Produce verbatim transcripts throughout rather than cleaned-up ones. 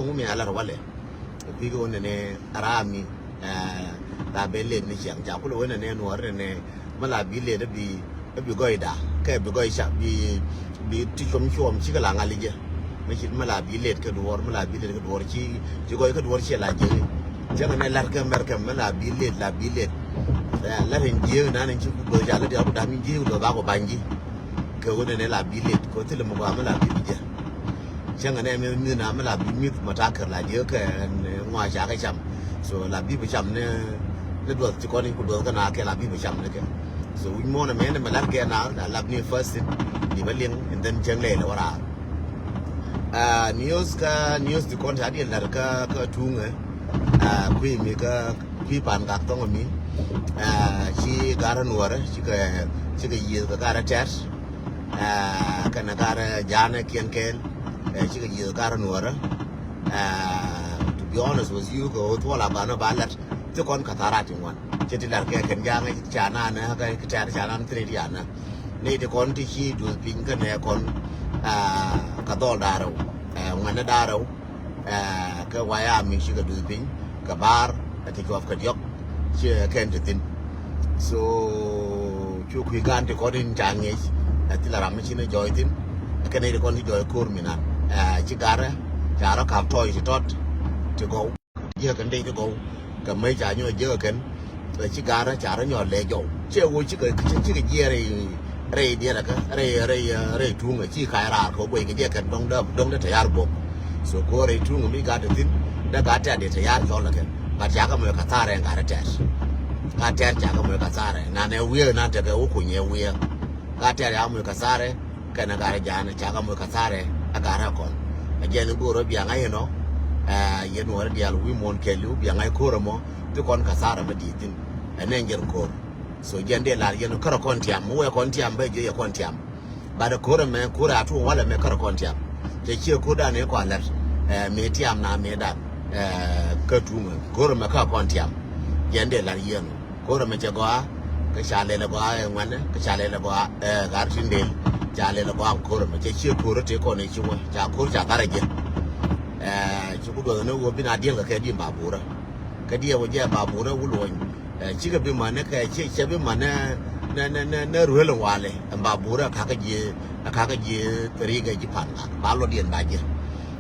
Ŋu mi a lar walɛ. Kui̱ kɛ wä nɛnɛ a ram mi, eh, la ben let ni ciaŋ ca kulɛ wä nɛnɛ nuɔr nɛnɛ mi la bi let bi, bi gɔy da kɛ bi gɔy ca bi, bi ti cuɔm cuɔm cikɛ la ŋa̱li jɛ. Mi ci mi la bi let kɛ duɔr, mi la bi let kɛ duɔr ci, ci gɔy kɛ duɔr ci la jɛ. Cɛ kɛ nɛ lar kɛ mɛr kɛ mi la bi let, la bi let. Eh, lar in jiee na ni ci ku gɔy ca la diaku dam in jiee dɔ ba ku banji. Kɛ wä nɛnɛ la bi let kɛ wä thilɛ mi gɔaa mi la bi bi jɛ. Cäŋ ɛnɛ mi, mi na mi la bi mith ma takir la jiɛ kɛ ŋɔa ca kɛ cam. So la bi bi cam ni, ni duɔth ti kɔn in ku duɔth kɛ na kɛ la bi bi cam ni kɛ. So wi̱c muɔn ɛmɛ ni mi lat kɛ na la lap ni first thing. Di bä liŋ and then cäŋ lɛ lɛ wä raar. Ah, news kä, news ti kɔn ca di lat kä, kä tuŋɛ. Ah, kui̱ mi kä, kui̱ pan gak thɔŋ mi. Ah, ci garä nuɔrɛ, ci kɛ, ci kɛ yieth kɛ garä tɛt. Ah, kɛnɛ garä janɛ kiɛn kɛɛl. Eh, cikɛ ji̱ kar nuɔrä. Ah, to be honest with you, kɛ ɣöö thuɔl a banɔ ba lat. Ti kɔn ka tharat ti ŋuan. Cɛ ti lar kɛ kɛn jaŋ ca nanɛ, kɛ tɛr ca nan thirɛ ti anɛ. Ni ti kɔn ti ci duth piny kɛ nɛ kɔn, ah, ka dhɔl darɛw. Eh, ŋuanɛ darɛw. Eh, kɛ waya mi cikɛ duth piny kɛ bar, eh, ti cuɔp kɛ diɔk. Ci kɛn ti thin. So cu kui̱ gan ti kɔn in ca ŋiec, eh, thilɛ ram mi ci ni jɔɔc thin. Kɛn in ti kɔn ti jɔɔc ko̱r mi nan, eh, ci garɛ ca rɔ kap tɔɔc ti tɔt ti gɔw. Jiäk kɛn dee ti gɔw kɛ mec ca nyɔ jiäk kɛn. Ci garä ca rɔ nyɔl lɛ jɔw. Cɛ wo cikɛ, cikɛ jiɛɛr rɛy diɛlɛ kä rɛy, rɛy, rɛy tuŋä ci ka̱c raar kɛ guɛy kɛ jɛ kɛn dɔ̱ŋ dä, dɔ̱ŋ dä tɛyar guɔk. So ko rɛy tuŋä mi gat thin dä gat tɛt di tɛyar cɔl kɛn. Gat ca kä mɛ ka tharɛ gat tɛt. Gat tɛt ca kä mɛ ka tharɛ. Nan ɛ wiɛ nan tɛkɛ wo kunyɛ wiɛ. Gat tɛt ca mɛ ka tharɛ. Kɛnɛ gat ɛ ja̱a̱n ca kä moc kä tharɛ ɛ gat ɛ kɔn. Ɛ jɛn i̱ go̱o̱r ɛ biaŋ ɛ inɔ. Ɛ yɛn wä rɛ diaal wi̱i̱ muɔ̱ɔ̱n kɛɛliw biaŋ ɛ ko̱r ɛmɔ. Ti kɔn kä tharɛ mi di̱i̱t thi̱n. Ɛ nɛn jɛn ko̱r. So jɛn dee lar yɛn kärɛ kɔn tiam mi wee kɔn tiam bɛ jiɛ yɛ kɔn tiam. Bat ɛ ko̱r ɛmɛ ko̱r ɛ a tuɔɔŋ walɛ mɛ kärɛ kɔn tiam. Cɛ ciɛ ko̱r dan ɛ kɔn lɛt. Ɛ mëë tiam na mëë dan. Ɛ kä tuŋ ɛ ko̱r ɛmɛ kä kɔn tiam. Jɛn dee lar yɛn ɔ. Ko̱r ɛmɛ cɛ gɔaa, kä ca lɛl ɛ gɔaa ɛ ŋuɛnɛ, kä ca lɛl ɛ gɔaa ɛ ɣar tin del, ca lɛl ɛ gɔaa ko̱r ɛmɛ cɛ ciɛ ko̱r ɛ tëë kɔn ɛ ci wä, ca ko̱r ca gat ɛ jɛ. Ɛ ci ku duɔth ni wä bi na diɛl kɛ kɛ di baburä. Kä diɛ wä jɛ baburä wul wɔny. Ɛ cikɛ bi mänɛ kɛ ci cɛ bi mänɛ nɛ, nɛ, nɛ, nɛ ruel ɛ walɛ. Ɛ baburä kakä jiɛ, kakä jiɛ rikɛ ji̱ pan gat ba lɔ diɛn ba jɛ.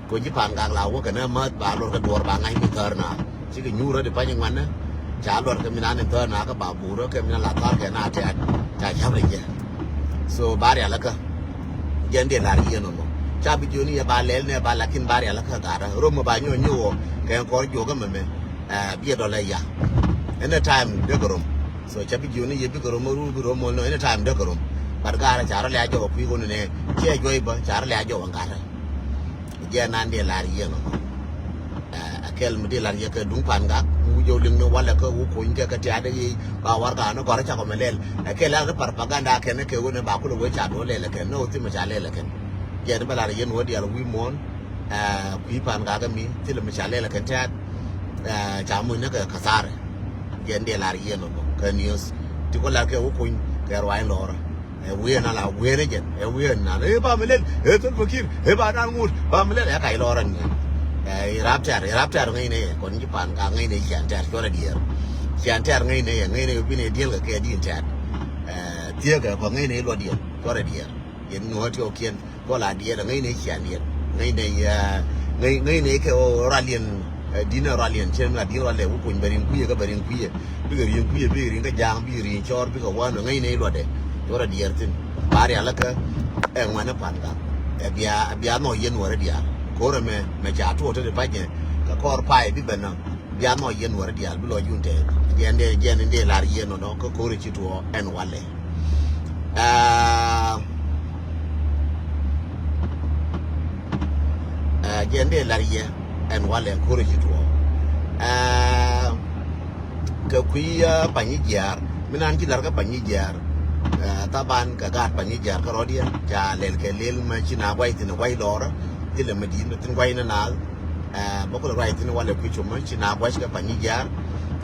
Ko ji̱ pan gak la wä kɛn ɛ mäth ba luɔr kɛ duɔr ba ŋa̱c mi thäär na. Cikɛ nyuur rɔ̱t i̱ pa̱ny i̱ ŋuanä. Ca luɔr kɛ mi nan in thäär na kä ba buurä kɛ mi nan la thar kɛ na tɛ̈t. Ca ca̱p rɛ jɛ. So ba rial kä. Jɛn dee lar yieen ɔmɔ. Ca bi jiöni yɛ ba lɛl nɛ ba lakin ba rial kä gatdä. Rom mi ba nyuɔ nyuɔ wä kɛ kɔr juɔk kä mɛmɛ. Ɛ biɛ dɔl ɛ ya. Any time dee kɛ rom. So ca bi jiöni yɛ bikɛ rom ru bi rom mɔl nɔ any time dee kɛ rom. But gatdä ca rɔ lɛ a jɔk ɛ kui̱ kɔn nɛ. Ciɛ juɔy bä ca rɔ lɛ a jɔk ɛ gatdä. Jɛ nan dee lar yiëŋ ɔ. Ɛ kɛl mi dee lar yɛ kɛ duŋ pan gak mi wi̱c jɔw liŋ ni walɛ kä wä kony kɛ kɛ tiaat i̱ ba war ka ni gɔr cakɔ mi lɛl. Ɛ kɛl lar ni propaganda kɛn kɛ wä ni ba kulɛ wee ca duɔ lɛl kɛn ni wä thimɛ ca lɛl kɛn. Jɛ ni bɛ lar yɛn wä dial wi̱i̱ muɔ̱ɔ̱n. Ɛ kui̱ pan gak mi thilɛ mi ca lɛl kɛn tiaat. Ɛ ca muc ni kɛ kathar. Jɛ ni dee lar yɛn ɔ kɛ news ti kɔ lar kɛ wä kony kɛ ruany lɔrä. Ɛ wi̱i̱ ɛn ala wi̱i̱ ɛn ɛ jɛn ɛ wi̱i̱ ɛn ala ɛ ba mi lel ɛ thol fakir ɛ ba nan ŋut ba mi lel ɛ kac lɔr ɛn ɛ rap tɛr ɛ rap tɛr ŋäcnɛ yɛ kɔn ji̱ pan ka ŋäcnɛ cian tɛr cuɔrɛ diɛɛr. Cian tɛr ŋäcnɛ yɛ ŋäcnɛ yɛ bin ɛ diɛl kɛ kɛ din tɛr. Ɛ thiek ɛ kɔ ŋäcnɛ yɛ luɔt diɛl cuɔrɛ diɛɛr. Yɛn nuɔ̱ɔ̱t yɔkiɛn kɔ la diɛl ɛ ŋäcnɛ cian diɛl ŋäcnɛ yɛ ŋäcnɛ kɛ ɣöö raliɛn. Ɛ di̱n ɛ rual yɛn cɛ mi la di̱n rual lɛ wä kuny bɛ ri̱ŋ kui̱ ɛ kä bɛ ri̱ŋ kui̱ ɛ bikɛ ri̱ŋ kui̱ ɛ bikɛ ri̱ŋ kä ja̱a̱ŋ bikɛ ri̱ŋ cɔɔr bikɛ wä nɔ ŋäcnɛ i̱ luɔtdɛ. Cɔɔr ɛ diɛɛr thi̱n ba rial kä ɛ ŋuɛ̈n ɛ pan gak. Ɛ bia ɛ bia nhɔk yɛn wä rɛ diaal ko̱r ɛmɛ mɛ ca tuɔɔk te di pacɛ kɛ kɔɔr pay bi bɛ nɔ. Bia nhɔk yɛn wä rɛ diaal bi lɔ jun tɛɛth. Jɛn dee jɛn in dee lar yɛn nɔ nɔ kä ko̱r ɛ ci tuɔɔk ɛn walɛ. Aa, aa, jɛn dee lar yɛ ɛn walɛ ko̱r ci tuɔɔk. Aa, kɛ kui̱, aa, panyi jiaar mi nan ci lar kä panyi jiaar. Aa, thaban kɛ gaat panyi jiaar kä rɔ̱diɛn ca lɛl kɛ lel mɛ ci na guay thin guay lɔrä. Thilɛ mɛ di̱i̱t mɛ thin guay ni naath. Aa, bä kulɛ ruac thin walɛ kui̱ cumä ci na guac kɛ panyi jiaar.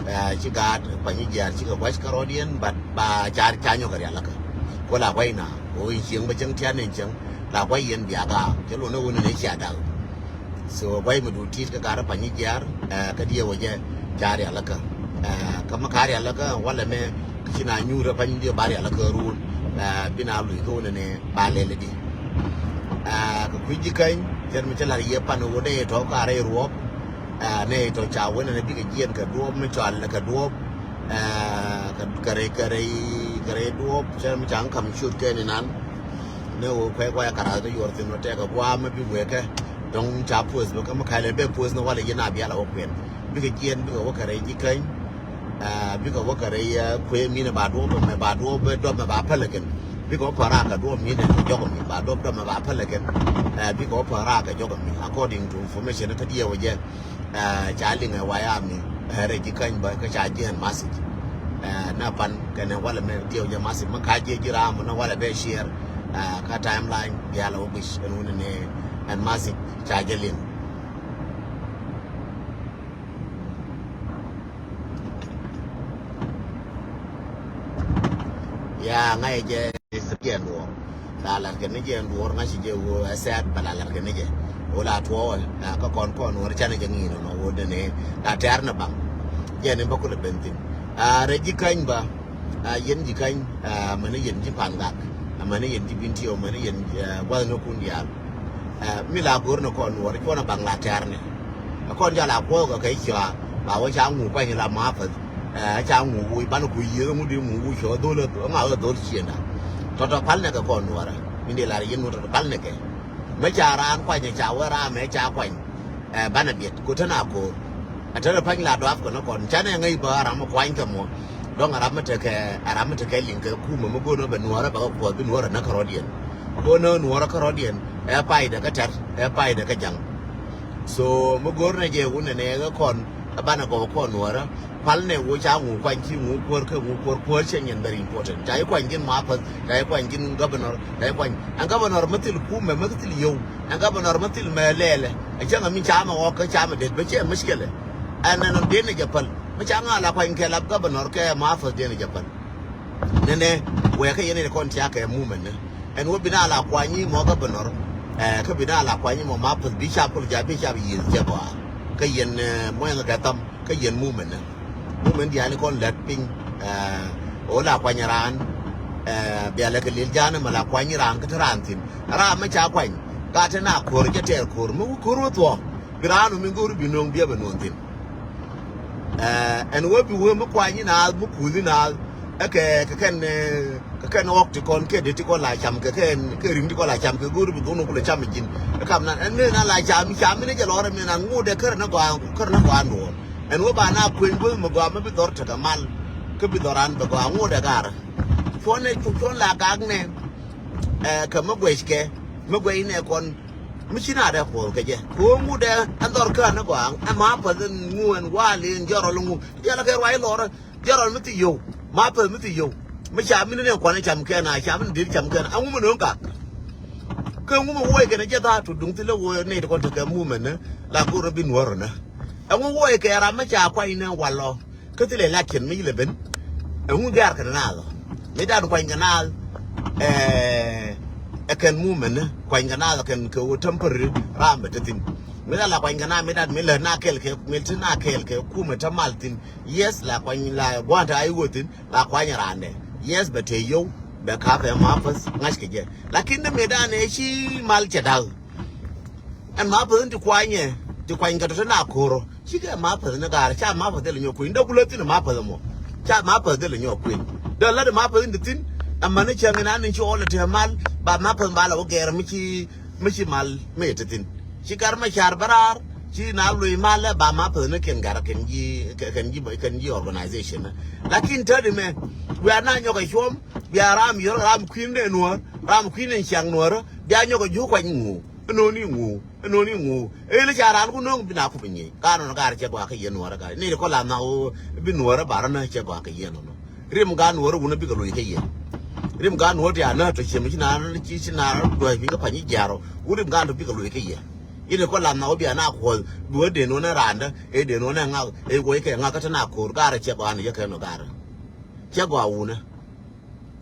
Aa, ci gaat panyi jiaar ci kɛ guac kä rɔ̱diɛn bat ba car ca nyɔk kɛ rial kä. Ko la guay na ko in cieŋ bä cieŋ tian in cieŋ la guay yɛn bia gaak cɛ lon ni wun ni cia dak. So guay mi du tit kä garä panyi jiar, eh, kä diɛ wä jɛ ca rial kä. Eh, kä mi ka rial kä walɛ mɛ ci na nyurä panyi diɛ ba rial kä run. Eh, bi na lui kä wä nɛ ba lɛl di. Eh, kä kui̱ ji̱ käny, cɛr mi cɛ lar yɛ pan wä nɛ tɔ ka rɛ ruɔp. Eh, nɛ tɔ ca wä nɛ bikɛ jiɛn kä duɔp mi cɔal kä duɔp. Eh, kä, kä rɛ, kä rɛ, kä rɛ duɔp, cɛr mi ca ŋ kam cut kɛ ni nan. Ni wä kuɛ kuɛ kara ni yuɔr thin wä tɛk kɛ guam mi bi wekɛ. Dɔŋ ca puɔth bä kä mi kɛl bɛ puɔth ni walɛ yin a bial a wä kuɛn. Bikɛ jiɛn bikɛ wä kɛ rɛy ji̱ käny. Ah, bikɛ wä kɛ rɛy, ah, kuɛ min ba duɔp mɛ ba duɔp bɛ dɔp mɛ ba pälɛ kɛn. Bikɛ wä pä rak kɛ duɔp min kɛ jɔk mi ba duɔp dɔp mɛ ba pälɛ kɛn. Ah, bikɛ wä pä rak kɛ jɔk mi. According to information kä diɛ wä jɛ. Ah, ca liŋ ɛ waya mi, eh, rɛy ji̱ käny bä kä ca jiɛn message. Eh, na pan kɛnɛ walɛ mɛ diɛ wä jɛ message mi ka jiɛ ji̱ ram mi na walɛ bɛ share. Ah, kä timeline bial a wä guic ɛn wun ni ɛn message ca jɛ liŋ. Ya ŋa̱c jɛ jiɛn duɔ̱ɔ̱r. La lar kɛ ni jiɛn duɔ̱ɔ̱r ŋa̱c jɛ wä ɛ sɛt bɛ la lar kɛ ni jɛ. Wä la tuɔɔl, ah, kä kɔn kɔn wä canɛ jɛ ŋi̱i̱n nɔ wä dɛnɛ la tɛ̈r ni baŋ. Jiɛn in bä kulɛ ben thi̱n. Ah, rɛy ji̱ käny bä. Ah, yɛn ji̱ käny, ah, amäni yɛn ji̱ Pangak, amäni yɛn ji̱ Bentiu, amäni yɛn, ah, gua̱thnikun diaal. Ah, mi la go̱r ni kɔn Nuɔr cuɔn a baŋ la tɛ̈rni. Ɛ kɔn jal a kuɔth kɛ kɛ cua ba wä ca ŋu kuany la mapäth. Ah, ca ŋu wi̱i̱ ban ku yiëë ŋu di ŋu wi̱i̱ cua dhol ŋa ɣä dhol ciënda. Tɔtɔ pal nɛ kɛ kɔn Nuɔrä. Min di lar yɛn wä tɔtɔ pal nɛ kɛ. Mɛ ca raan kuany ca wä ram mɛ ca kuany. Ɛ, banɛ biɛt ku tɛn a ko̱o̱r. Ɛ tɛn a pa̱ny la duaap kɔn kɔn canɛ ŋäc bä ram mi kuany kɛ mɔ. Dɔ̱ŋ a ram mi tekɛ, a ram mi tekɛ liŋ kɛ kumɛ mi go̱o̱n bɛ Nuɔrä bɛ kɛ kuɔth bi Nuɔrä näk kärɔ̱diɛn. Go̱o̱n näk Nuɔrä kärɔ̱diɛn ɛ paydɛ kä tɛr ɛ paydɛ kä ja̱ŋ. So mi go̱o̱r nɛ jɛ wun nɛ nɛ kɛ kɔn ɛ banɛ gɔw kɔn Nuɔrä. Pal nɛ wo ca ŋu kuany ci ŋu kuɔr kɛ ŋu kuɔr kuɔr cɛ nyɛn very important. Ca yi kuany gin mapäth, ca yi kuany gin governor, ca yi kuany. Ɛn governor mi thil kumɛ mi thil yow. Ɛn governor mi thil mɛ lɛlɛ. Ɛ cäŋ mi ca mɛ ɣɔk kä ca mɛ det bɛ cɛ mushkilɛ. Ɛn ɛn den ni jɛ päl. Mi ca ŋa la kuany kɛ la governor kɛ mapäth den ni jɛ päl. Nɛnɛ wɛ kä yɛn ni kɔn tia kɛ mumɛn ni. Ɛn wä bi na la kuany mɔ governor. Ɛ kä bi na la kuany mɔ mapäth bi ca pul ja bi ca bi yieth jɛ gɔaa. Kä yɛn, ɛ, mɔ ɛn kɛ tham. Kä yɛn mumɛn ni. Mumɛn diaal ni kɔn lät piny, ɛ, ɣöö la kuany raan, ɛ, bia lɛ kɛ lil ja̱a̱n mɛ la kuany raan kä te raan thi̱n. Raan mɛ ca kuany ka te na ko̱r jɛ tɛɛr ko̱r mi ko̱r wä thuɔ̱k. Bi raan mi go̱r bi no̱o̱ŋ bia bɛ no̱o̱ŋ thi̱n. Ɛ, ɛn wee bi wee mi kuany naath mi kuuth naath. Ɛ kɛ kɛ kɛn, ɛ, Kɛ kɛn ɣɔk ti kɔn kɛ dee ti kɔn la cam kɛ kɛn kɛ ri̱ŋ ti kɔn la cam kɛ go̱o̱ri bi dhun kulɛ cam ji̱n. Ɛ kam nan ɛn ni na la cam cam mi ni jɛ lɔrɛ mi nan ŋut dɛ kärɛ ni gɔaa kärɛ ni gɔaa nuɔɔr. Ɛn wä ba na kueny go̱o̱ri mi gɔaa mi bi dhɔr tekɛ mal. Kä bi dhɔr an bɛ gɔaa ŋut dɛ garɛ. Cuɔn nɛ cuɔn la gak nɛ. Ɛ kɛ mi guɛc kɛ mi guɛc nɛ kɔn. Mi ci na dɛ kuɔth kɛ jɛ kɛ ɣöö ŋut dɛ ɛn dhɔr kärɛ ni gɔaa ɛn ma päth ɛn ŋu ɛn wal in jɔrɔl ŋu. Jɛ la kɛ ruac lɔrɛ. Jɛ rɔl mi thi yio̱w ma päth mi thi yio̱w. Mi ca mi ni nɛ kuanɛ cam kɛn a ca mi ni dee cam kɛn a ŋu mi no̱o̱ŋ gak. Kɛ ŋu mi woc kɛn a jɛ tha̱a̱ tu duŋ thi lɛ woc nɛy ti kɔn tekɛ mumɛn ni la go̱r rɔ bi nuɔ̱r rɔ nä. Ɛ ŋu woc kɛ ram mi ca kuany ni wal lɔ kä thi lɛ election mi ci lɛ ben. Ɛ ŋu gɛ̈r kɛn naath ɔ mi dan kuany kɛ naath. Ɛ kɛn mumɛn ni kuany kɛ naath ɔ kɛn kɛ ɣöö temporary ram bɛ te thi̱n. Mi dan la kuany kɛ naath mi dan mi lät na kɛl kɛ mi te na kɛl kɛ kumɛ te mal thi̱n. Yes, la kuany la gua̱a̱n te a i̱ wä thi̱n la kuany randɛ. Yes, bɛ te yio̱w bɛ ka̱pɛ ma päth ŋa̱c kɛ jɛ. Lakin dee mëë dan ɛ ci mal cɛ da̱k. Ɛn ma päth in ti kuanyɛ ti kuany kɛ tɔ̱ te na ko̱rɔ. Cikɛ ma päth ni ga̱a̱r ca ma päth dhil nyɔk kueny dee kulä thi̱n ma päth mɔ. Ca ma päth dhil nyɔk kueny dee lät ma päth in ti thi̱n. Ɛmɛn ni cäŋ in an in ci ɣɔl ɛ te mal ba ma päth ba la wä gɛɛr mi ci mi ci mal mi ti thin. Ci gar ma car bä raar ci na luy mal lɛ ba ma päth ni ken gar ken ji ken ji ken ji organization. Lakin tädi mɛ bia na nyɔk a cuɔm bia ram yör ram kui̱n de nuɔr ram kui̱n in ciaŋ nuɔr bia nyɔk a ju kuany ŋu. Noni ŋu noni ŋu el ca ran ku noŋ bi na ku bi nyi ka nɔ gar cɛ gua ke yɛ nuɔr gar ni ko la na o bi nuɔr ba ran cɛ gua ke yɛ nɔ. Rim gan wä rɛ wun a bikɛ loc kä yɛ. Rim gan wä ti a nä tɔ ciɛ mi ci na ci ci na duɔ̱c bi kä pa̱ny jiaar ɔ wä rim gan tɔ bikɛ loc kä yɛ. Inɛ kɔ lam na wä bia na kuɔth bi wä den wä nɛ randä ɛ den wä nɛ ŋak ɛ wä kɛ ŋak kä te na ko̱r garɛ cɛ gɔaa ni jɛ kɛ nɔ garɛ. Cɛ gɔaa wunä.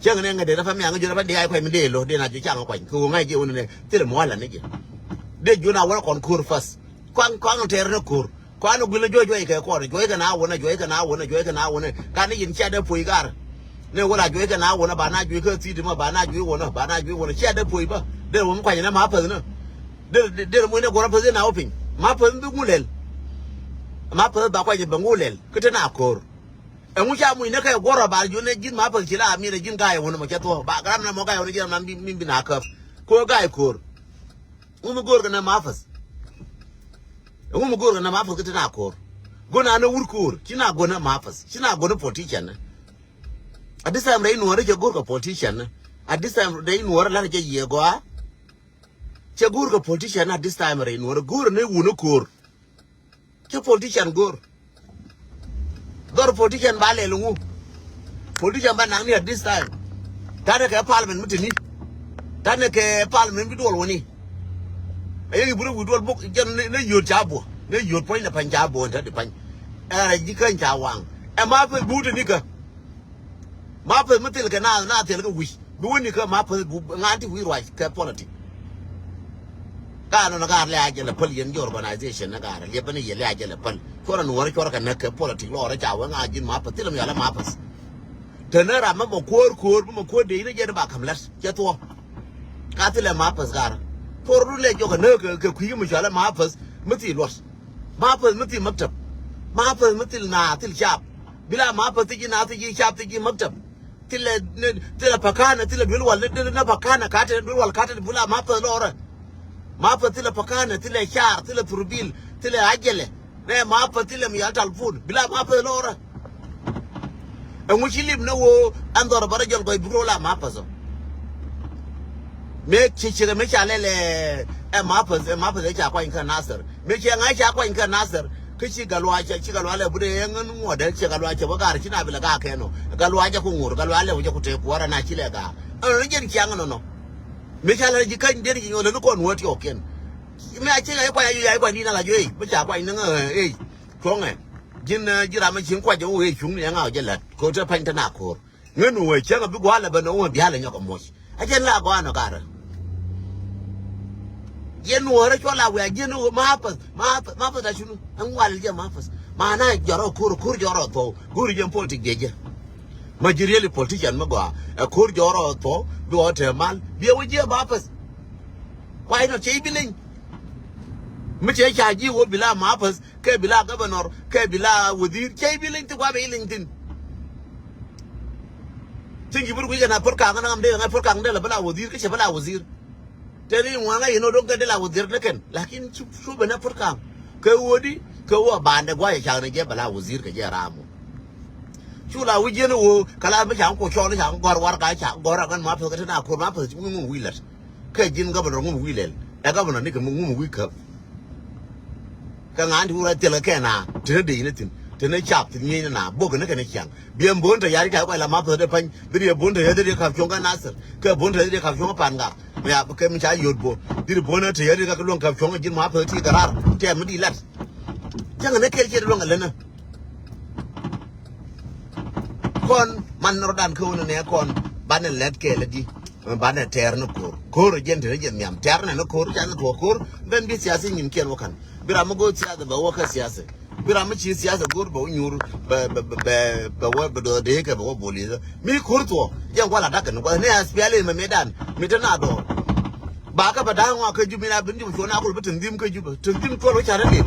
Cɛ ŋɛ nɛ ŋɛ den a pɛ mi a ŋɛ jɔn a pɛ dee a kuany mi dee lo̱ den a jɛ ca ŋɛ kuany kɛ wä ŋa̱c jɛ wä nɛ nɛ thilɛ mua̱lä ni jɛ. Dee jɔn a wä kɔn ko̱r fäth. Kuan, kuan tɛɛr ni ko̱r. Kuan guil ni juɔc juɔc kɛ kɔn, juɔc kɛ na wunä, juɔc kɛ na wunä, juɔc kɛ na wunä. Kan ni yin cia dee puɔy gar. Ni wula juɔc kɛ na wunä, ba na juɔc kɛ thit ma, ba na juɔc wunä, ba na juɔc wunä. Cia dee puɔy ba. Dee wun kuany ni ma päth ni. Dee, dee, dee muɔny ni guɔrä päth ni na wä piny. Ma päth bi ŋu lɛl. Ma päth ba kuany bɛ ŋu lɛl. Kä te na ko̱r. Ɛŋu ca muc ni kɛ guɔrä ba juɔc ni ji̱n ma päth ci la mi ni ji̱n ga̱a̱c wunä mɔ cɛ thuɔ. Ba gram na mɔ ga̱a̱c wunä ji̱n na mi, mi bi na käp. Ko ga̱a̱c ko̱r. Ŋu mi go̱o̱r kɛ nɛ ma päth? Ŋu mi go̱o̱r kɛ nɛ ma päth kä ti na ko̱r? Go̱o̱r na ni wur ko̱r, ci na go̱o̱r nɛ ma päth, ci na go̱o̱r nɛ politician ni. At this time rɛy nuɔ̱ɔ̱rä cɛ go̱o̱r kɛ politician ni. At this time rɛy nuɔ̱ɔ̱rä lar cɛ yiëë gɔaa. Cɛ go̱o̱r kɛ politician ni at this time rɛy nuɔ̱ɔ̱rä go̱o̱r ni wun ni ko̱r. Cɛ politician go̱o̱r. Dhɔr politician ba lɛl ŋu. Politician ba naŋni at this time. Tanɛ kɛ parliament mi tini. Tanɛ kɛ parliament bi duɔl wani. Ɛ yɛ ibu rɛ wi̱i̱ duɔl bok jɛn ni, ni yot ca buɔ. Ni yot puɔ̱ny ni pa̱ny ca buɔ ni ta̱t di pa̱ny. Ɛ rɛ ji̱ käny ca waŋ. Ɛ ma peth bu tini kä. Ma peth mi thil kɛ na, na thil kɛ wi̱c. Bi wä ni kä ma peth bu ŋa̱a̱n ti wi̱i̱ ruac kɛ politic. Ka nɔnɔ ka lɛ a jɛ lɛ päl yɛn ji̱ organization ni ka rɛ liɛpä ni yɛ lɛ a jɛ lɛ päl. Cuɔrɛ ni wärä cuɔrɛ kɛ näk kɛ politic lɔɔrä ca wä ŋa̱a̱n ji̱n ma peth thilɛ mi yɔalɛ ma peth. Te ni ram mɛ mɔ kuäär kuäär mi mɔ kuäär dee ni jɛ ni ba ka̱m lät cɛ thuɔ. Ka thilɛ ma peth ka rɛ. Puɔrɛ du lɛ jɔk kɛ näk kɛ, kɛ kui̱ mi cɔalɛ ma peth mi thil luɔt. Ma peth mi thil maktab. Ma peth mi thil na thil cap. Bila ma peth thil ji̱ na thil ji̱ cap thil ji̱ maktab. Thilɛ, ni, thilɛ pakanɛ, thilɛ duel wal, ni, ni, ni pakanɛ katɛ, duel wal katɛ, bila ma peth lɔrɛ. Ma peth thilɛ pakanɛ, thilɛ car, thilɛ thurbil, thilɛ ajɛlɛ. Nɛ ma peth thilɛ mi yal talpun, bila ma peth lɔrɛ. Ɛŋu ci lip ni wo, ɛn dhɔr bärɛ jɔl gɔy bikro la ma peth ɔ. Mëë ci cikɛ mëë ca lɛl ɛ ma peth, ɛ ma peth ɛ ca kuany kä Nasir. Mëë ciɛ ŋa̱c ca kuany kä Nasir. Kä ci Gatluak, ci Gatluak lɛ butdɛ ɛ ŋän ŋuɔ̱tdɛ, ci Gatluak cɛ bä gaar ci na bi lɛ gaak kɛn ɔ. Gatluak jɛ ku ŋur, Gatluak lɛ wä jɛ ku tëë kuɔrɛ na ci lɛ gaak. Ɛnɔ ni jɛn ciaŋ ɛnɔnɔ. Mëë ca lɛ ji̱ käny diɛn ji̱ nyuɔth lɛ ni kɔn wä tiɔɔkiɛn. Mëë a ci ŋa̱c kuany a yuc a kuany di̱n a la juey. Mëë ca kuany ni ŋä ɛ. Cuɔ̱ŋɛ. Ji̱n, ji̱ ram mi ci kuany jɛ wä ɛ cuŋni ɛ ŋa̱ ɔ jɛ lät. Ko̱ te pany te na ko̱r. Ŋän wä cäŋ a bi gua̱a̱l a ben wä diaal a nyɔk a moc. A jɛn la gɔaa nɔ karä. Jɛn wä rɛ cuɔl a wä a jɛn wä ma peth, ma peth, ma peth a cunu. Ɛn wal jɛ ma peth. Ma na jɔrɔ ko̱r, ko̱r jɔrɔ thɔw. Go̱r jɛ politic jɛ jɛ. Ma ji̱ really politician mi gɔaa. Ɛ ko̱r jɔrɔ thɔw. Bi wä te mal. Bi wä jɛ ma peth. Kuay nɔ cɛ i̱ bi leny. Mi cɛ ca ji̱ wä bi la ma peth. Kɛ bi la governor, kɛ bi la wazir, cɛ i̱ bi leny ti gua̱a̱ bɛ i̱ leny thin. Thin ji̱ bi ruk i̱ kɛ na pär ka̱ŋ na ŋam dee ŋa pär ka̱ŋ dee la bi la wazir, kä cɛ bi la wazir. Tëë ni ŋua̱ŋ a yɛn ɔ do̱ŋ kɛ dee la wazir ni kɛn. Lakin cu, cu ben a pär ka̱ŋ. Kɛ ɣöödi, kɛ ɣöö a bandɛ gua̱a̱c a ca̱ŋ ni jɛ bi la wazir kɛ jɛ raam ɔ. Cu la wi̱c yɛn ɣöö, kɛ la mi ca̱ŋ ku cɔɔl, ca̱ŋ gɔ̱r warɛga, ca̱ŋ gɔ̱r a ŋän ma peth kɛ te na ko̱r ma peth ci wi̱i̱ ŋun wi̱i̱ lät. Kɛ ji̱n governor ŋum wi̱i̱ lɛl. Ɛ governor ni kɛ ŋum wi̱i̱ käp. Kɛ ŋa̱a̱n ti wurɛ thilɛ kɛ na. Ti ni dee ni thi̱n. Ti ni cap ti ni na. Bok ni kɛ ni ciaŋ. Biɛ bon te yari ka kɔc la ma peth de pany. Diri bon te yari de kap cuɔ̱ŋ kɛ Nasir. Kɛ bon te yari de kap cuɔ̱ŋ kɛ Pangak. Mi a kɛ mi ca yot bo. Diri bon te yari ka luɔ̱ŋ kap cuɔ̱ŋ ji̱n ma peth ti garar. Tɛm mi di lat. Cäŋ ni kɛl ciɛ luɔ̱ŋ a länä. Kɔn man rɔ̱dan kä wun nɛ kɔn banɛ lɛt kɛɛl di. Banɛ tɛɛr ni ko̱r. Ko̱r jɛn te ni jɛ nhiam tɛɛr nɛ ni ko̱r, ca ni tuɔɔk ko̱r. Ben bi siasa nyin kiɛn wä kan. Bi ram mi go̱o̱r siasa bɛ wä kä siasa. Bi ram mi ci siasa go̱o̱r bɛ wä nyuur, bɛ, bɛ, bɛ, bɛ, bɛ wä, bɛ dɔɔr dee kɛ bɛ wä bolith. Mi ko̱r tuɔɔk. Jɛn kual a dak kɛn kual. Ni a spiali mɛ mi dan. Mi te na dɔɔr. Ba kä bɛ da̱a̱ŋ ŋɔak kä Jubɛ, mi na ben Jubɛ cuɔ̱n a kul bi te ndhim kä Jubɛ. Te ndhim tuɔl wä ca rɛ lil.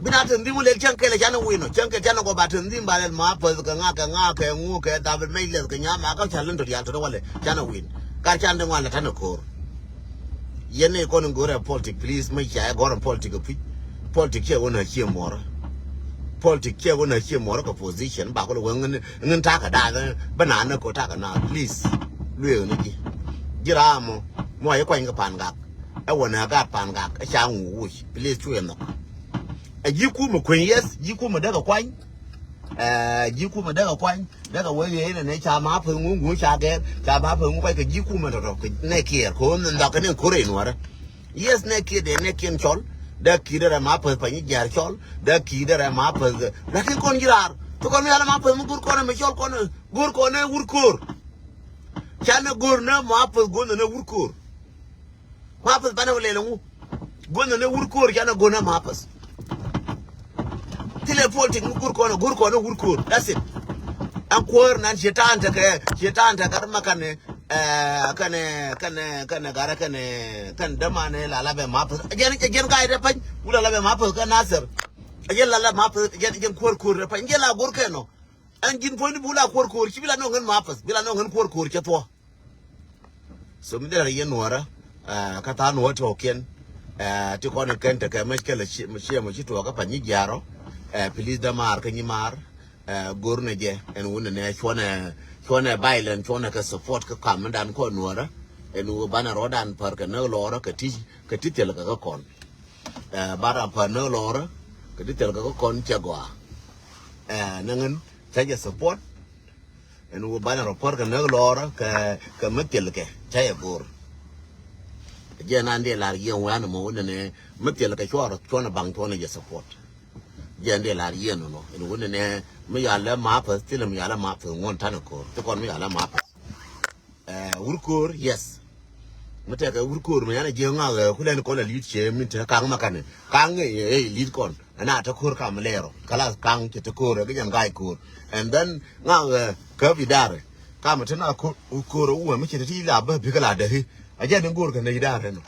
Bi na te ndhim wä lɛl cäŋ kɛl canɛ win ɔ, cäŋ kɛl canɛ gɔaa ba te ndhim ba lɛl ma peth kɛ ŋa kɛ ŋa kɛ ŋu kɛ dhabit mec lɛth kɛ nyam a kä ca lɛn to diaal to walɛ canɛ win. Kar can de ŋuan lɛ tanɛ ko̱r. Yɛn ni kɔn in go̱rɛ politic, please, mi ca ɛ gɔrɛ politic ɛ puc. Politic ciɛ wä na ciɛ muɔrä. Politic ciɛ wä na ciɛ muɔrä kɛ position ba kulɛ wä ŋin, ŋin takɛ daak bä na ni ko takɛ na, please. Lueek ni ji̱. Ji̱ raam mɔ, mɔ a yi kuany kɛ Pangak. Ɛ wä nɛ gat Pangak ɛ ca ŋu wuc. Please cu yɛ nhɔk. Ɛ ji̱ kumɛ kueny, yes, ji̱ kumɛ dee kɛ kuany. Ɛ ji̱ kumɛ dee kɛ kuany. Dee kɛ wee yee inɛ nɛ ca ma peth ŋu ŋu ca gɛr. Ca ma peth ŋu kuany kɛ ji̱ kumɛ tɔtɔ kɛ nɛ kiɛɛr. Kɛ wee nhɔk kɛ nɛ ko̱r in wärä. Yes, nɛ kiɛɛr dee nɛ kiɛn cɔl. Dee kiɛɛr dee rɛ ma peth pa nyi jiaar cɔl. Dee kiɛɛr dee rɛ ma peth. Lakin kɔn ji̱ raar. Ti kɔn mi yal ma peth mi go̱r kɔn mi cɔl kɔn go̱r kɔn ɛ wur ko̱r. Canɛ go̱r nɛ ma peth go̱r nɛ wur ko̱r. Ma peth banɛ wä lɛl ŋu. Guänh ni wur ko̱o̱r canɛ go̱n ɛ mapäth. Thilɛ politik mi gur kɔn ɛ, gur kɔn ɛ wur ko̱o̱r. That's it. Ɛn kuäär nan cietan tekɛ, cietan tekɛ ma kɛnɛ, eh, kɛnɛ, kɛnɛ, kɛnɛ garɛ kɛnɛ, kɛnɛ dämanɛ la la bɛ mapäth. Jɛn, jɛn ga̱a̱c dɛ pany. Wula la bɛ mapäth kɛ Nasir. Jɛn la la mapäth, jɛn, jɛn kuäär ko̱o̱r dɛ pany. Jɛn la gur kɛ nɔ. Ɛn ji̱n puɔ̱nyni bi wula kuäär ko̱o̱r, ci bi la nɔ ŋän mapäth, bi la nɔ ŋän kuäär ko̱o̱r cɛ thuɔ. So mi dee la yɛn nuɔrä, eh, kä tha̱a̱ŋ nuɔrä ti ɣɔ̱kiɛn, eh, ti kɔn in kɛn tekɛ mec kɛ la ci, ci, ci tuɔɔkä pa nyi jiaarɔ, eh, please dämaar kä nyi maar, eh, go̱r nɛ jɛ, ɛn wun nɛ cuɔnɛ, cuɔnɛ violent, cuɔnɛ kɛ support kä kamändan kɔn nuɔrä, ɛn wu banɛ rɔɔdan pär kɛ näk lɔɔrä kɛ ti, kɛ ti thil kɛ kä kɔn. Eh, banɛ pär näk lɔɔrä kɛ ti thil kɛ kä kɔn cɛ gɔaa. Eh, nɛ ŋän cä jɛ support. Ɛn wu banɛ rɔ pär kɛ näk lɔɔrä kɛ, kɛ mi thil kɛ cä jɛ go̱r. Jɛ nan dee lar yɛn wɛn mɔ wun nɛ mi thil kɛ cuɔr cuɔn baŋ cuɔn jɛ support. Jɛ nan dee lar yɛn nɔ. Ɛn wun nɛ mi yalɛ mapäth thil mi yalɛ mapäth ŋuɔn tanɛ ko̱r. Ti kɔn mi yalɛ mapäth. Eh, wur ko̱o̱r, yes. Mi tekɛ wur ko̱o̱r mi yan a jiɛ ŋa̱, eh, kulɛn kɔn a li̱t cɛ min te kaŋ ma kanɛ. Kaŋ, eh, eh, li̱t kɔn. Ɛn a te ko̱o̱r kam lɛɛrɔ. Kalas kaŋ cɛ te ko̱o̱r, eh, kä jɛn ga̱a̱c ko̱o̱r. And then ŋa̱, eh, käp idarɛ. Kam te na ko̱o̱r, ko̱o̱r, eh, wä mi cɛ te ti la bä bikɛ la dähi. A jɛ ni go̱o̱r kɛ nɛ idarɛ nɔ.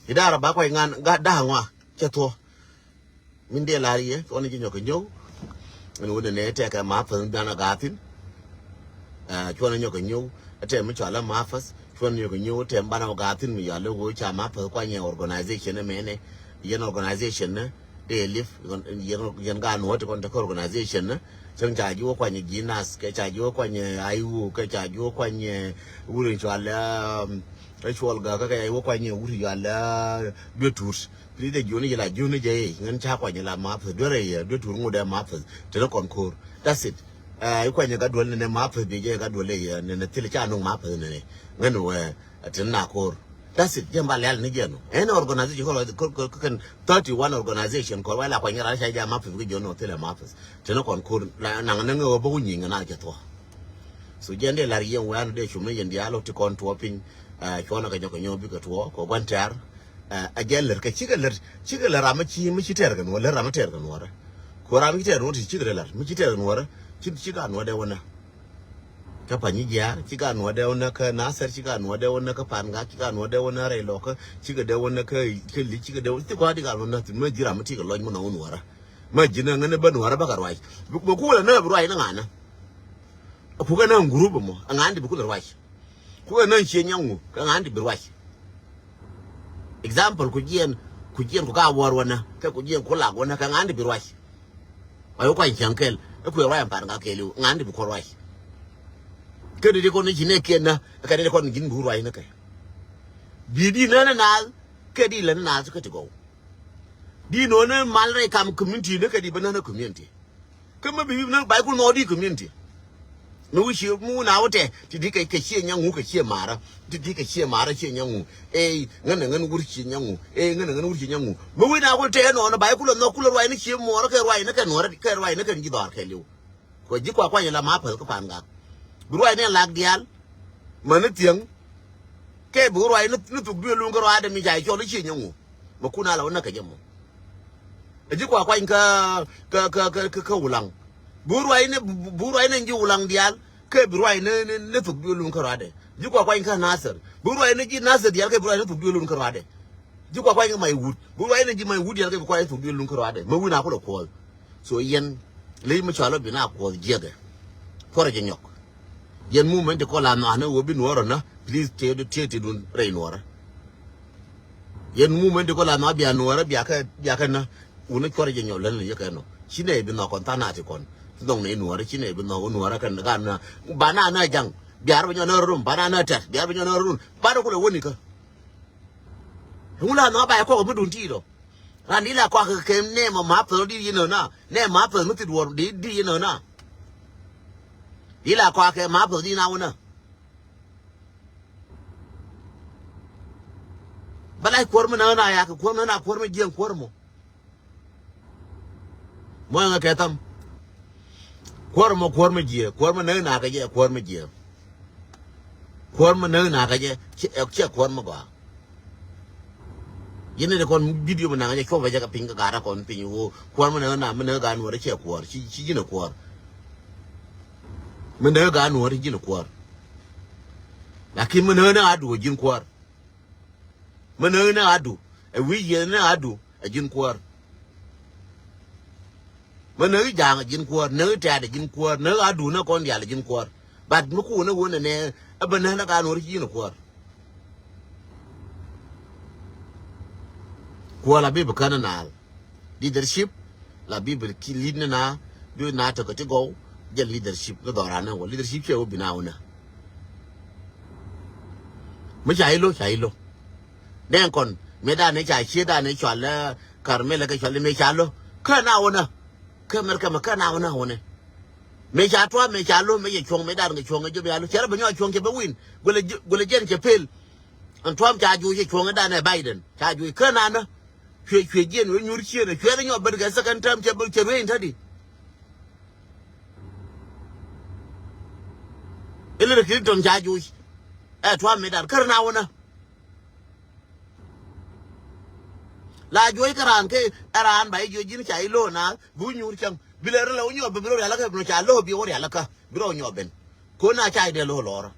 Idarɛ ba kuac ŋan ga da̱a̱ ŋɔa. Cɛ thuɔ. Min dee lar yɛ, cuɔn ji̱ nyɔk kɛ nyɔw. Ɛn wun nɛ tekɛ mapäth dan a gathin. Eh, cuɔn nyɔk kɛ nyɔw. Ɛtɛ mi cualɛ mapäth. Cuɔn nyɔk kɛ nyɔw, ɛtɛ mi banɛ wä gathin mi yalɛ wä ca mapäth kuanyɛ organization mɛnɛ. Yɛn organization nɛ, dee lip, yɛn, yɛn, yɛn gaat nuɔ̱t kɔn tekɛ organization nɛ. Cäŋ ca ji̱ wä kuanyɛ ji̱ nath, kɛ ca ji̱ wä kuanyɛ I O, kɛ ca ji̱ wä kuanyɛ wur in cualɛ, um, ɛ cuɔl gak, kɛ ca ji̱ wä kuanyɛ wur in cualɛ, uh, duet tuut. Please, dee jiɔni jɛ la jiɔni jɛ i̱ ŋän ca kuany la mapäth duer i̱ duer tuur ŋot dee mapäth te ni kɔn ko̱r. That's it. Eh, i̱ kuany ka duel ni ne mapäth bi jɛ ka duel i̱ ne ne thil ca nuŋ mapäth ni ne ŋän wɛ te ni na ko̱r. That's it. Jɛ ba lɛl ni jɛ nu. Any organization kɔn kɔn kɔn thirty one organization kɔn wɛ la kuany ran ca jɛ mapäth ki jiɔni thil mapäth te ni kɔn ko̱r. La naŋ ni ŋɛ wä bä ku nyiŋ na jɛ thuɔ. So jɛ ndɛ lar yɛn wɛ anu dee cum ni yɛn diaal ti kɔn tuɔ piny. Eh, cuɔn kɛ nyɔk kɛ nyɔk bi kɛ tuɔ kɔ guan tɛr. Eh, a jɛ lär kɛ cikɛ lär, cikɛ lär ram mi ci, mi ci tɛr kɛ nuɔr, lär ram mi tɛr kɛ nuɔr. Ko ram mi ci tɛr nuɔr ti cikɛ lär, mi ci tɛr kɛ nuɔr, ci, ci ka nuɔr dɛ wä nä. Kä pa nyi jiaar, ci ka nuɔr dɛ wä nä kä Nasir, ci ka nuɔr dɛ wä nä kä Pangak, ci ka nuɔr dɛ wä nä rɛy lɔkä, cikɛ dɛ wä nä kä, kä Li̱c, cikɛ dɛ wä, ci kɔa di ka nuɔr nä, mi ji̱ ram mi ti kɛ lɔc mi nɔ wä nuɔr. Mi ji̱ nä ŋän bä nuɔr bä kɛ ruac. Bi, bi kulɛ nä bi ruac ni ŋanä. Kukɛ nä group mɔ, ŋan di bi kulɛ ruac. Kukɛ nä cie nyaŋu, kɛ ŋan di bi ruac. Example, ku jiɛn, ku jiɛn ku ka wäär wänä, kɛ ku jiɛn ku lak wänä, kɛ ŋa̱n di bi ruac. Wa yi kuany cäŋ kɛl, ɛ kuɛ ruac ɛn pan ka kɛɛliw, ŋa̱n di bi kuɔ ruac. Kä di di kɔn ni ci nɛ kiɛn nä, kä di di kɔn ni ji̱n bi ruac ni kɛ. Bi di nä ni naath, kɛ di lä ni naath kä ti gɔw. Di nɔ ni mal rɛy kam community ni kɛ di bi nä ni community. Kä mi bi bi nä bay ku nɔ di community. Mi wi̱ci mi wun a wä tɛ ti di kɛ, kɛ cie nyaŋu kɛ cie marä. Ti di kɛ cie marä cie nyaŋu. Ey ŋän ɛ ŋän wur cie nyaŋu. Ey ŋän ɛ ŋän wur cie nyaŋu. Mi wi̱n a wä tɛ nɔ ni bay ku lɛ nɔ ku lɛ ruac ni cie muɔrä kɛ ruac ni kɛ nuɔrä kɛ ruac ni kɛ ji̱ dhɔr kɛ liw. Kɔ ji̱ kua kuany la ma päth kä Pangak. Bi ruac ni lak diaal. Mäni thiäŋ. Kɛ bi ruac ni, ni thuk duëë luŋ kä ruaadɛ mi ca cɔl i̱ cie nyaŋu. Mɛ kun a la wä näk kɛ jɛ mɔ. Ɛ ji̱ kua kuany kä, kä, kä, kä, kä, kä Wulaŋ. Bi ruac ni, bi, bi ruac ni ji̱ Wulaŋ diaal. Kɛ bi ruac ni, ni, ni thuk duëë luŋ kä ruaadɛ. Ji̱ kua kuany kä Nasir. Bi ruac ni ji̱ Nasir diaal kɛ bi ruac ni thuk duëë luŋ kä ruac dɛ. Ji̱ kua kuany kä Maiwut. Bi ruac ni ji̱ Maiwut diaal kɛ bi kuany ni thuk duëë luŋ kä ruac dɛ. Mɛ wi̱n a kulɛ kuɔth. So yɛn ley mi cɔal ɔ bi na kuɔth jiɛkɛ. Puɔrɛ jɛ nyɔk. Yɛn movement ti kɔn la nhɔakä ni ɣöö bi nuɔɔrä nä, please, tiee, tiee ti dun rɛy nuɔɔrä. Yɛn movement ti kɔn la nhɔakä bia nuɔɔrä, bia kɛ, bia kɛ nä. Wuni cuɔrɛ jɛ nyɔk län ni yɛ kɛ nɔ. Ci nɛ bi nhɔk kɔn tha̱a̱ŋ na ti kɔn. Ti nhɔk ni nuɔɔrä, ci nɛ bi nhɔk nuɔɔrä kɛ nä. Ba na nä jaŋ. Biar bi nyɔk nä run, ba na nä tɛt, biar bi nyɔk nä run. Ba dɔ kulɛ wäni kä. Ŋu la nhɔk ba yɛ kɔk mi dun ti dɔ. Ran di la kɔak kɛ nɛ mɔ ma päth di yinä na. Nɛ ma päth mi thit wuɔr di, di yinä na. Di la kɔak kɛ ma päth di na wunä. Ba la kuɔr mi na na ya kɛ kuɔr mi na kuɔr mi jiɛn kuɔr mɔ. Mɔ ŋa kɛ tham. Kuɔr mɔ kuɔr mi jiɛ, kuɔr mi näk na kɛ jɛ, kuɔr mi jiɛ. Kuɔr mi näk na kɛ jɛ, ciɛ, ciɛ kuɔr mi gɔaa. Yɛn ni kɔn video mi naŋ jɛ cuɔp jɛ kɛ piny kɛ gat kɔn piny ɣöö kuɔr mi näk na mi näk gat nuɔr ciɛ kuɔr ci ci ji̱n kuɔr. Mi näk gat nuɔr ci ji̱n kuɔr. Lakin mi näk ni adu ji̱n kuɔr. Mi näk ni adu ɛ wi̱i̱ yieth ni adu ɛ ji̱n kuɔr. Mi näk i̱ ja̱a̱ŋ ɛ ji̱n kuäär, näk i̱ tɛ̈t ɛ ji̱n kuäär, näk i̱ aduun ɛ kɔn diaal ɛ ji̱n kuäär. But mi kuun ɛ wun ɛ nɛ ɛ bä näk ni ka nuɔ̱ɔ̱r ci ji̱n ɛ kuäär. Kuäär la bi bi kän ɛ naal. Leadership la bi bi ki lead ni na bi na tök ɛ ti gɔw. Jɛ leadership ni dhɔran ɛ wä leadership cɛ wä bi na wä nä. Mi ca ilo ca ilo. Nɛn kɔn mi dan ni ca cie dan ni cɔal ɛ Carmela kɛ cɔal ɛ mi ca lo kä na wä nä. Kä America mɛ kä na wä nä wä nɛ. Mëë ca Trump mëë ca lo̱ mëë cɛ cuɔ̱ŋ mëë dan kɛ cuɔ̱ŋ ɛ jop ya lo̱ cɛ rɔ bɛ nyɔk cuɔ̱ŋ cɛ bɛ win. Guɛlɛ j- guɛlɛ jɛn cɛ pel. Ɛn Trump ca juuc cɛ cuɔ̱ŋ ɛ dan ɛ Biden ca juuc kä nanä. Cuɛ cuɛ jiɛn wee nyuur cieen ɛ cuɛ rɔ nyɔk ben kɛ second term cɛ bɛ cɛ ruee in tädi. Hillary Clinton ca juuc. Ɛ Trump mëë dan kä rɔ na wä nä. La juɔc kä raan kä ɛ raan ba i̱ juɔc ji̱n ca i̱ lo̱o̱ naath bi wä nyuur cäŋ bi lɛ rɔ la wä nyɔɔp ben bi rɔ rial kä bi nɔ ca lo̱o̱ bi wä rial kä bi rɔ nyɔɔp ben. Ko̱n na ca i̱ dee lo̱o̱ lɔɔrä.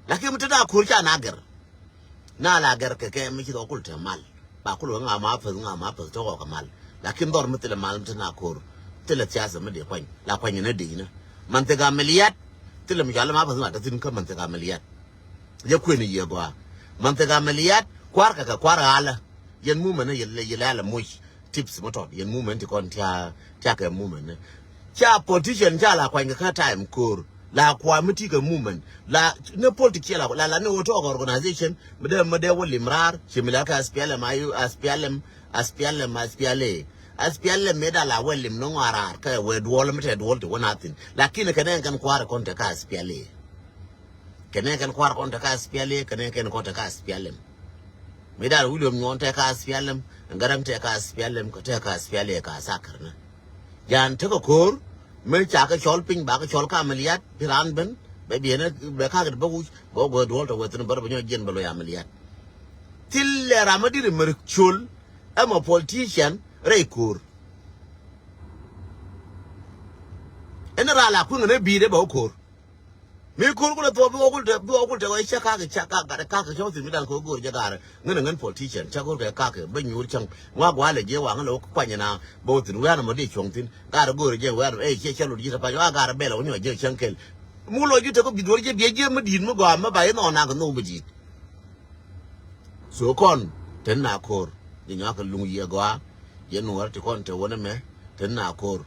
Lakin mi te na ko̱r ca na gɛr. Na la gɛr kɛ kɛ mi ci thɔɔk kul te mal ba kul wä ŋa ma päth ŋa ma päth te ɣɔɔk kɛ mal. Lakin dhɔr mi thilɛ mal mi te na ko̱r thilɛ thiathɛ mi dee kuany la kuany ni dee inä. Man thik amiliat thilɛ mi cɔal ma päth ŋa te thin kä man thik amiliat. Jɛ kuën i̱ yiëë gɔaa. Manthik amiliat kua̱r kɛ kɛ kua̱r ɣalä. Yɛn mumɛn yɛ lɛ yɛ lɛ alɛ moc. Tips mɔ tɔt yɛn mumɛn ti kɔn tia tia kɛ mumɛn. Cia politician cia la kuany kɛ kä time ko̱r la kua mi ti kɛ mumɛn la ni politic cia la la la ni wä tɔk organization mi dee mi dee wä lim raar ci mi la kɛ S P L M ayu S P L M S P L M S P L A. S P L M mi da la wä lim ni ŋɔa raar kɛ wee duɔl mi tɛ duɔl ti wä na thin lakin kɛ nɛn kɛn kua̱r kɔn te kä S P L A. Kɛnɛ kɛn kua̱r kɔn te ka S P L A kɛnɛ kɛn kɔn te ka S P L M. Mi dar William Nyuɔn te ka S P L M, Garaŋ te ka S P L M, kɛ te ka S P L A ka sakar na. Jan te kɛ ko̱r mi ca kɛ cɔl piny ba kɛ cɔl ka amiliat bi raan ben bɛ biɛn bɛ ka kɛ bä wuc bɛ wä gɔɛ duɔl tɔ wethin bär bɛ nyɔ jiɛn bɛ loc amiliat. Thil lɛ ram mi dir mär col ɛmɔ politician rɛy ko̱r. Ɛn raa la kuiŋ ɛn ɛ bi̱i̱dɛ bɛ wä ko̱r. Mi ko̱r kulɛ thuɔk bi wä kul te bi wä kul te wä cä kakɛ cä kakɛ kakɛ cä wä thi̱n mi dan ko̱r go̱o̱r jɛ gaarɛ ŋän ɛ ŋän politician cä ko̱r kɛ kakɛ bä nyuur cäŋ ŋua gua̱a̱lɛ jiɛ waŋä lɛ wä kuanyɛ na bä wä thi̱n wianɛ mɔ di cuɔ̱ŋ thi̱n gaarɛ go̱o̱r jɛ wianɛ ɛ ciɛ cä lot ji̱ te pac wa gaarɛ bɛl wä nyɔ jiɛ cäŋ kɛl. Mu lɔ ji̱ te kɔ bi duɔr jɛ biɛ jiɛ mi di̱i̱t mi gɔaa mi ba i̱ nhɔɔk nak nhok bi ji̱t. So kɔn ten na ko̱r jɛ nyuak kɛ luŋ yiɛ gɔaa. Yɛ nuɔr ti kɔn te wä ni mɛ ten na ko̱r.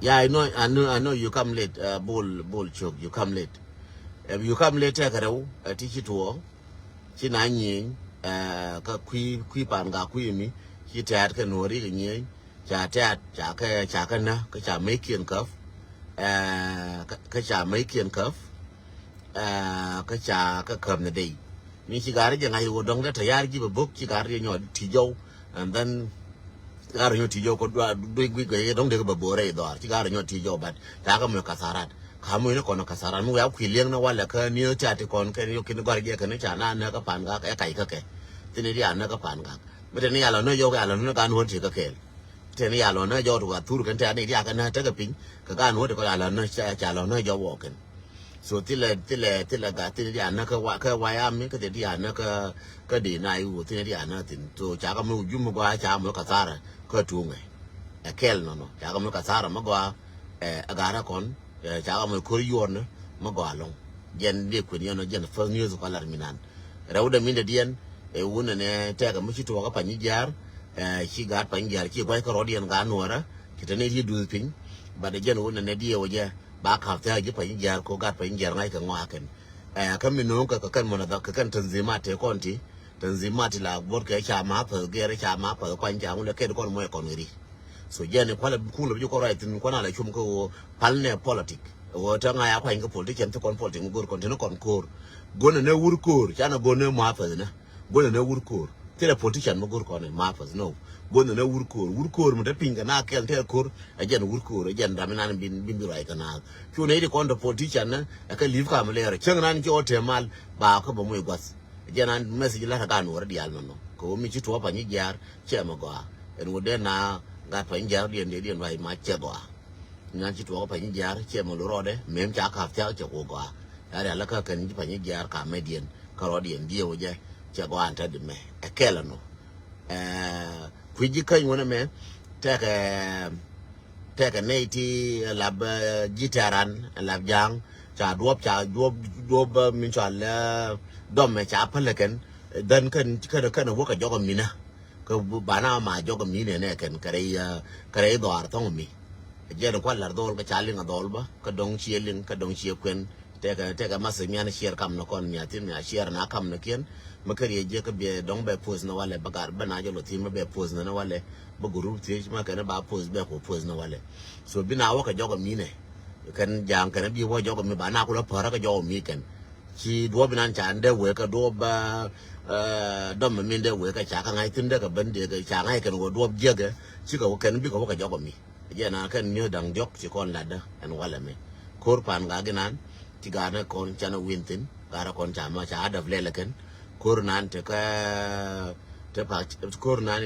Yeah, I know, I know, I know you come late. Uh, bol bol chok, you come late. If you come late, tɛkɛ rɛw ɛ ti ci tuɔɔ ci na nyieny. Ɛ kä kui̱ kui̱ pan ga kui̱ mi ci tɛɛt kɛ nuɔri kɛ nyieny. Ca tɛɛt ca kɛ ca kɛ nä kä ca mec kiɛn käp. Ɛ kä ca mec kiɛn käp. Ɛ kä ca kɛ käp ni dey. Mi ci gar jɛ ŋa̱c wä dɔ̱ŋ dee tɛ yar ji̱ bɛ bok ci gar jɛ nyɔ ti jɔw. And then gar nyɔ ti jɔw kɔ dua dui gui gui dɔ̱ŋ dee kɛ bɛ borɛ i dhɔr ci gar nyɔ ti jɔw but ca kɛ mɔ kasarat. Ka mɔ ni kɔn kasarat mi wia kui̱ liɛŋ ni walɛ kä ni ti ati kɔn kɛ ni yokin gɔr jɛ kɛ ni ca na nä kä pan gak ɛ kac kä kɛ. Thin ni di a nä kä pan gak mi te ni yalɔ nä jɔw kɛ yalɔ nä gan wä ti kä kɛl. Tɛn ya lɔ nä jɔw ti wa thur kɛn tɛn ni diak kɛn nä tekɛ piny kɛ gan wä ti kɔ ya lɔ nä ca lɔ nä jɔw wɔ kɛn. So thilɛ thilɛ thilɛ ga thilɛ diak nä kä wa kä wa ya mi kä thilɛ diak nä kä kä di na iwu thilɛ diak nä thin so ca kä mi jum mi gɔaa ca mi kä thara kä tuŋɛ. Ɛ kɛl nɔnɔ ca kä mi kä thara mi gɔaa. Ɛ ɛ garä kɔn ɛ ca kä mi ko̱r yuɔr nä mi gɔaa lɔŋ. Jɛn di kuën yɛn nɔ jɛn first news kɔ lar mi nan. Rɛwdɛ mindɛ diɛn ɛ wun ɛnɛ tɛkɛ mi ci tuɔɔk ɛ pany jiaar. Ɛ ci gaat pany jiaar ci gua̱c kä rɔɔdiɛn gaat nuɔɔrä ci te ni ti duth piny. Bat ɛ jɛn wun ɛnɛ diɛ wä jɛ ba ka̱p thia̱a̱k ji̱ pany jiaar ko gaat pany jiaar ŋa̱c kɛ ŋɔakɛn. Ɛ kä mi no̱o̱ŋ kɛ kɛ kɛn mɔnɛ dhɔk kɛ kɛn tanzimat tëë kɔn ti tanzimat ti la buɔt kɛ ca ma päth gɛɛr ca ma päth kuany ca ŋulɛ kɛn kɔn muɔc kɔn ɣiri. So jɛn kualɛ kun lɛ bi ji̱ kɔn ruac thi̱n kuan alɛ cum kä ɣöö pal nɛ politic. Ɣöö te ŋa̱c a kuany kä politician thi kɔn politic mi go̱r kɔn teni kɔn ko̱r. Go̱n nɛ wur ko̱r canɛ go̱n nɛ muapäth nɛ. Go̱n nɛ wur ko̱r thilɛ politician mi go̱r kɔn ɛ muapäth no. Go̱n nɛ wur ko̱r wur ko̱r mi te piny kɛ na kɛl te ko̱r. Ɛ jɛn wur ko̱r ɛ jɛn ram inan bin bin bi ruac kɛ naath cu nɛ iti kɔn te politician nɛ. Ɛ kɛ li̱p kam lɛɛr cäŋ nan ci ɣɔt te mal ba kä bɛ muc gua̱th. Jɛn an message la ta gan wä rɔ dial mɛ nɔ kɛ wä mi ci tuɔ pa nyi jiar cɛ mɛ gɔa. Ɛn wä den na gat pa nyi jiar diɛn diɛn diɛn ruac ma cɛ gɔa. Nyan ci tuɔk pa nyi jiar cɛ mɛ lo rɔdɛ mɛm ca kap thiak cɛ ku gɔa. Ya rial la ka kɛn pa nyi jiar ka mɛ diɛn ka rɔdiɛn diɛ wä jɛ cɛ gɔa an ta di mɛ ɛ kɛl ɛnɔ. Kui̱ ji̱ käny wänɛ mɛ tɛkɛ tɛkɛ nɛy ti lap ji̱ tɛran lap ja̱a̱ŋ ca duɔp ca duɔp duɔp min cɔal dɔm mɛ ca päl kɛn. Dhɛn kɛn kɛn kɛn wä kɛ jɔk aminä kɛ bana ma jɔk aminɛ nɛ kɛn kɛ rɛy kɛ rɛy dhɔar thɔŋ mi. Jɛn kual lar dhɔl kɛ ca liŋ a dhɔl bä kɛ dɔŋ ciɛ liŋ kɛ dɔŋ ciɛ kuɛn. Tɛkɛ tɛkɛ math mian ciɛr kam ni kɔn miathin mia ciɛr na kam ni kiɛn. Mi kä riɛ jiɛ kä biɛ dɔŋ bɛ post ni walɛ bä gar bä na jɛ lɔ thin bä bɛ post ni walɛ. Bä group thiec ma kɛn ba post bɛ ku post ni walɛ. So bi na wä kɛ jɔk mi nɛ kɛn jaŋ kɛn bi wä jɔk mi ba na ku lɔ pär kɛ jɔk mi kɛn. Ci duɔp inan ca ndɛ wee kɛ duɔp bä dɔm mi ndɛ wee kɛ ca kɛ ŋa̱c thin dɛ kɛ ben dee kɛ ca ŋa̱c kɛn wä duɔp jiɛkɛ. Ci kɛ wä kɛn bi kɛ wä kɛ jɔk mi. Jɛ na kɛn mi̱eth da̱ŋ diɔ̱k ci kɔn latdä ɛn walɛ mi. Ko̱r pan gak inan ci gat ni kɔn canɛ win thin gat ni kɔn ca ma ca adap lɛl kɛn. Ko̱r nan te kä te pa ko̱r nan